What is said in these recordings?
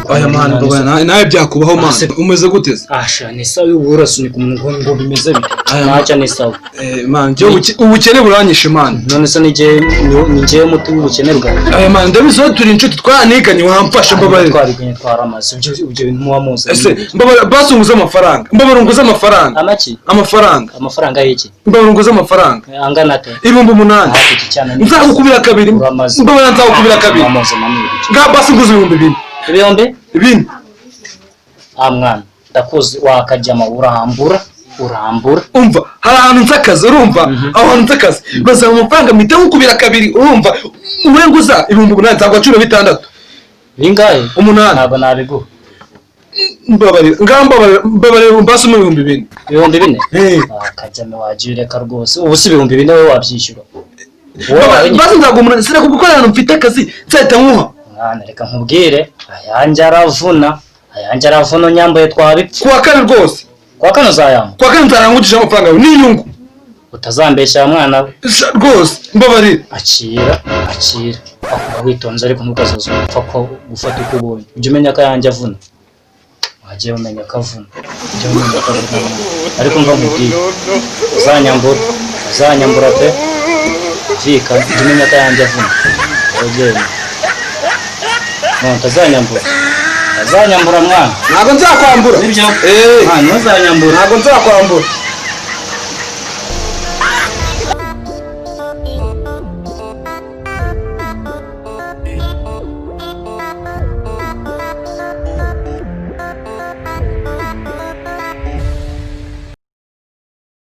Aya man, baba nawe byakubaho man. Umeze gute se? Asha ni sawa, ubu urasunika umuntu ngo bimeze bite? Ntacyo, ni sawa. Eh man, njye ubukene buranyishe man. None se ni njyewe muti w'ubukene bwawe? Aya man, ndabizi turi inshuti, twaniganye, wamfasha mbabarira. Twariganye, twaramaze, ibyo bintu muba muzi. Ese mbabarira basi unguze amafaranga. Mbabarira unguze amafaranga. Amaki? Amafaranga. Amafaranga y'iki? Mbabarira unguze amafaranga. Angana ate? 8000. Nzagukubira kabiri. Mbabarira nzagukubira kabiri. Nga basi unguze 4000. Ibihumbi? 4. Ah mwana, ndakuzi wakajyama urambura. Umva, hari ahantu nzakazi, urumva? Aho hantu nzakazi bazaba amafaranga mpita nkukubira kabiri, urumva? Urenguza 8000 nzagwa 16. Bingahe? 8. Ntabwo nabiguha. Mbabarira, nga mbabarira mbasi mu 4000. 4000? Eh. Wakajyama wagiye ureka rwose. Ubu si 4000 wowe wabyishyura. Basi nzagwa 8, sinakubwira ahantu mfite akazi nzahita nkuha. Mwana reka nkubwire, ayanjye aravuna unyambaye twabipfa. Kuwa kane rwose. Kuwa kane uzayamba? Kuwa kane nzarangukije amafaranga yawe n'inyungu. Utazambeshya mwana we. Rwose mbabarira. Akira. Akuba witonze ariko ntukazoze upfa ko gufata uko ubonye. Ujye umenya ko ayanjye avuna. Wagiye umenya ko avuna. Ujye umenya ko avuna. Ariko mva nkubwire. Uzanyambura pe. Vika, ujye umenya ko ayanjye avuna. Ugende. Ntazanyambura. Ntazanyambura mwana. Ntabwo nzakwambura. Nibyo? Eh. Ah, ntuzanyambura. Ntabwo nzakwambura.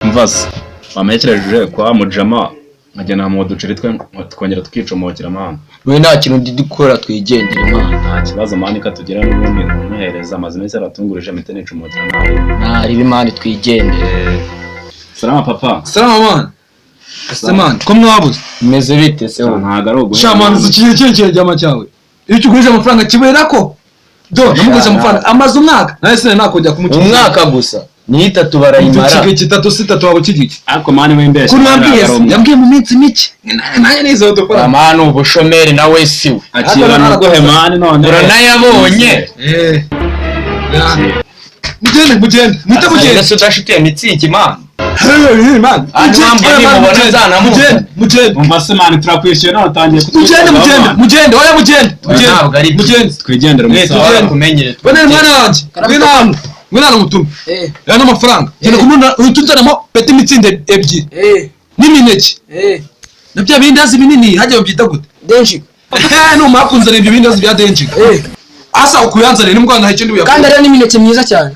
Mvase, wamekereje kwa mujama nkajyana mu duceri twe twongera tukicomokera mwana. We nta kintu ndi gukora, twigendere mwana. Nta kibazo mwana, ikatugera n'ubundi numuhereza amazi meza aratungurije mpite nicomokera nawe. Ntari bimana, twigendere. Salama papa. Salama mwana. Ese mwana, ko mwabuze? Meze bite se wowe? Ntago ari uguhera. Sha mwana, uzi ikintu cyama cyawe. Iyo ukigurije amafaranga kibera ko. Do, namugurije amafaranga amaze umwaka. Nawe sine nakongera kumukiriza. Umwaka gusa. Ni itatu barayimara. Iki kitatu sitatu waba ukigiki. Ariko mani w'imbeshyi. Kuri yambwiye, yambwiye mu minsi mike. Nanjye nizo dukora. Mwana ubushomeri nawe siwe. Akira naguhe mani none. Uranayabonye. Eh. Mugende mugende. Mwite mugende. Ese udashitiye mitsingi mwana. Hey man. Mugende. Umva se mani turakwishyuye none utangiye Mugende mugende. Mugende oya mugende. Ntabwo ari mugende. Twigendere umusaza. Kumenyere. Bane mwana wanjye. Ngwino hano. Ngwino hano mutume. Ya n'amafaranga. Genda kumuna utunzanamo peti mitsinde ebyiri. N'imineke. Na bya bindazi binini hajya babyita gute? Denjiga. Numara kunzanira ibyo bindazi bya Denjiga. Asa ukuyanzanira nimugwana nta kindi uyakora. Kandi ariyo n'imineke myiza cyane.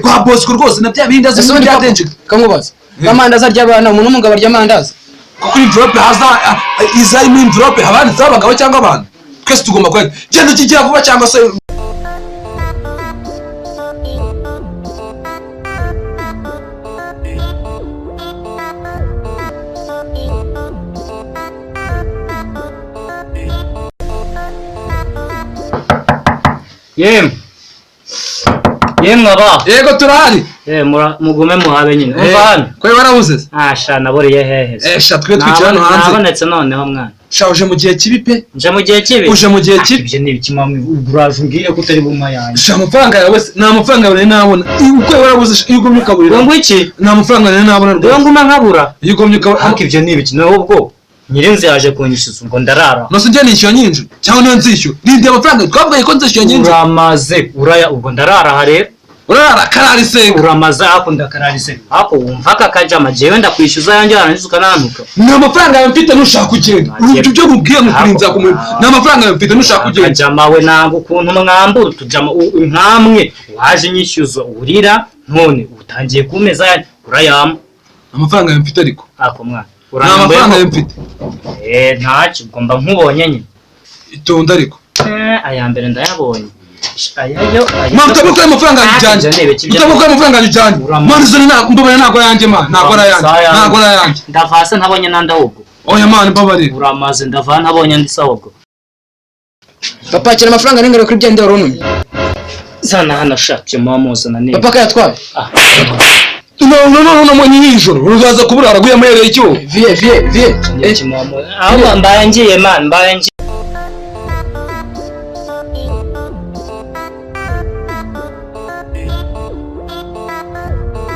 Kwa Bosco rwose na bya bindazi binini bya Denjiga. Kamubaza. Amandazi arya abana, umuntu w'umugabo arya amandazi. Kuko envelope haza iza imwe envelope habanditseho abagabo cyangwa abantu. Twese tugomba kujya. Genda ukigira vuba cyangwa se Yemwe. Yemwe aba. Yego turahari. Mugume muhabe nyine. Umva hano. Ko warabuze se? Ah sha naburiye hehe. Sha twe twicara hano hanze. Nabonetse noneho mwana. Sha uje mu gihe kibi pe. Nje mu gihe kibi. Uje mu gihe kibi. Ibyo ni ibiki mama, uraje umbwire ko utari bumpa yanjye. Sha amafaranga yawe nta mafaranga yawe nabona. Uko warabuze iyo ugomye ukaburira. Ngo iki? Nta mafaranga nari nabona rwose. Ngo nguma nkabura. Iyo ugomye ukabura. Ariko ibyo ni ibiki nawe ubwo? Nyirinzi yaje kunyishyuza ngo ndarara. Nose njye nishyura nyinshi cyangwa niyo nzishyura. Nindi amafaranga twavugaye ko nzishyura nyinshi. Uramaze uraya ubwo ndarara aha rero. Urarara karari se. Uramaze ako ndakarari se. Ako wumva aka kajama jewe ndakwishyuza yanjye yarangiza ukananuka. Ni amafaranga yawe mfite nushaka kugenda. Ibyo nkubwiye nkukurinza kumurimo. Ni amafaranga yawe mfite nushaka kugenda. Kajama we nanga ukuntu mwambura utujama nkamwe waje nyishyuza urira none utangiye kumeza yanjye urayama. Amafaranga yawe mfite ariko. Ako mwana. Ni amafaranga yawe mfite. Ntacyo ubwo mba nkubonye nyine. Itonde ariko. Aya mbere ndayabonye. Ayayo. Man, utabikora amafaranga yanjye Ibyo ujyanye. ni ibiki bya- Utabikora amafaranga yanjye ujyanye. Uramaze. Man, uzane, mbabarira, ntabwo ari ayanjye man, ntabwo ari ayanjye. Uramaze. Ntabwo ari ayanjye. Ndava hasi ntabonye n'andi ahubwo. Oya man, mbabarira. Uramaze, ndava ntabonye andi se ahubwo. Papa, akira amafaranga n'ingano kuri byandi wari untumye. Zana hano shaka muba muzana niba. Papa kayatwaye. Ah. No, no, no, no, no, ni nijoro uzaza kubura araguye amayereye icyo. Vie, vie, vie. Ahubwo mbaye ngiye man, mbaye ngiye.